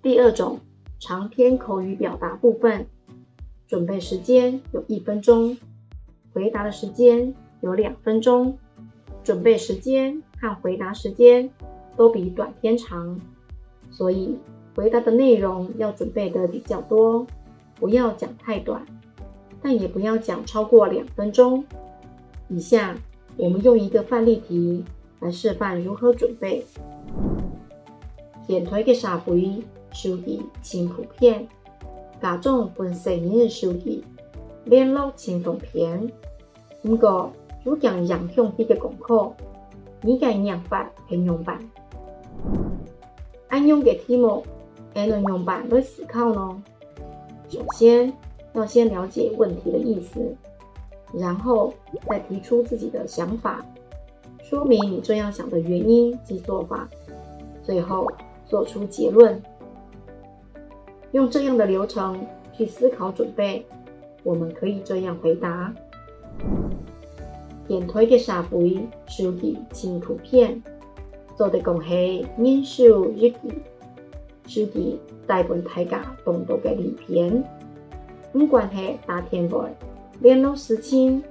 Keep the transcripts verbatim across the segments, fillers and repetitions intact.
第二種，長篇口語表達部分，準備時間有一分鐘，回答的時間有兩分鐘。準備時間和回答時間都比短篇長，所以回答的內容要準備得比較多，不要講太短，但也不要講超過兩分鐘。以下我們用一個範例題來示範如何準備。現代个社會，手機真普遍，家長分細人仔手機，聯絡真方便。毋過，又驚影響佢个功課，你个想法係仰般？恁樣个題目，𠊎等仰般來思考呢？首先，要先了解問題的意思，然後再提出自己的想法，說明你這樣想的原因及做法，最後做出結論。用這樣的流程去思考準備，我們可以這樣回答：現代个社會，手機真普遍，做得講係人手一機。手機帶分大家當多个利便，毋管係打電話、聯絡事情，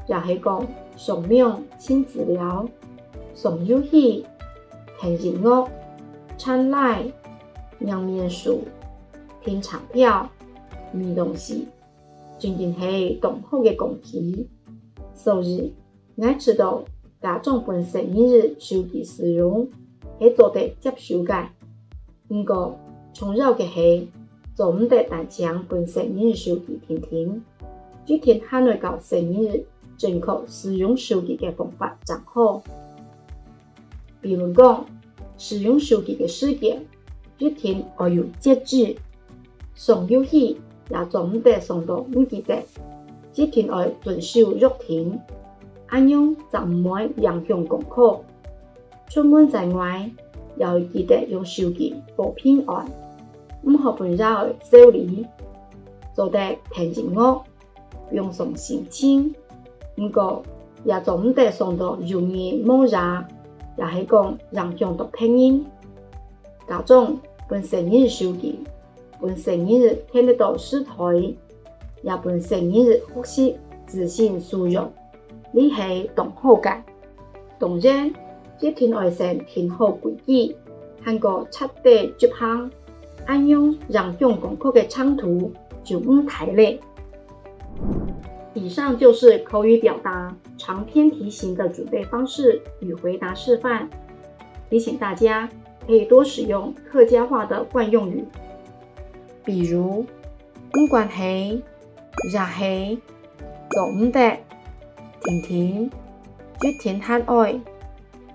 也係講上網尋資料、耍遊戲、聽音樂、chat Line、看面書、訂車票、買東西，真正係當好个工具。所以， 𠊎知道家長分細人仔手機使用係做得接受个，毋過重要个係做毋得單淨分細人仔手機定定，一定還愛教細人仔正確使用手機个方法正好。 比如講，使用手機个時間，一定愛有節制。耍遊戲也做毋得耍到毋記得，一定愛遵守約定，恁樣正毋會影響功課。出門在外，也愛記得用手機報平安，毋好分野外修理。做得聽音樂， 放鬆心情。毋過，也做毋得耍到有耳無牙，也係講影響到別人。家長分細人仔手機，分細人仔跈得到時代，也分細人仔學習自信素養，這係當好个。 當然，一定愛先定好規矩，還過徹底執行，恁樣影響功課个程度就毋大咧。以上就是口語表達長篇題型的準備方式與回答示範，提醒大家可以多使用客家話的慣用語，比如，毋管係，也係，做毋得，定定，一定還愛，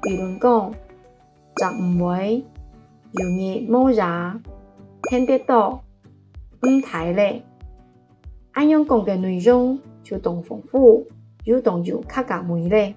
比論講，正毋會，有耳無牙，跈得到，毋大咧。恁樣講个內容就當豐富，又當有客家味咧。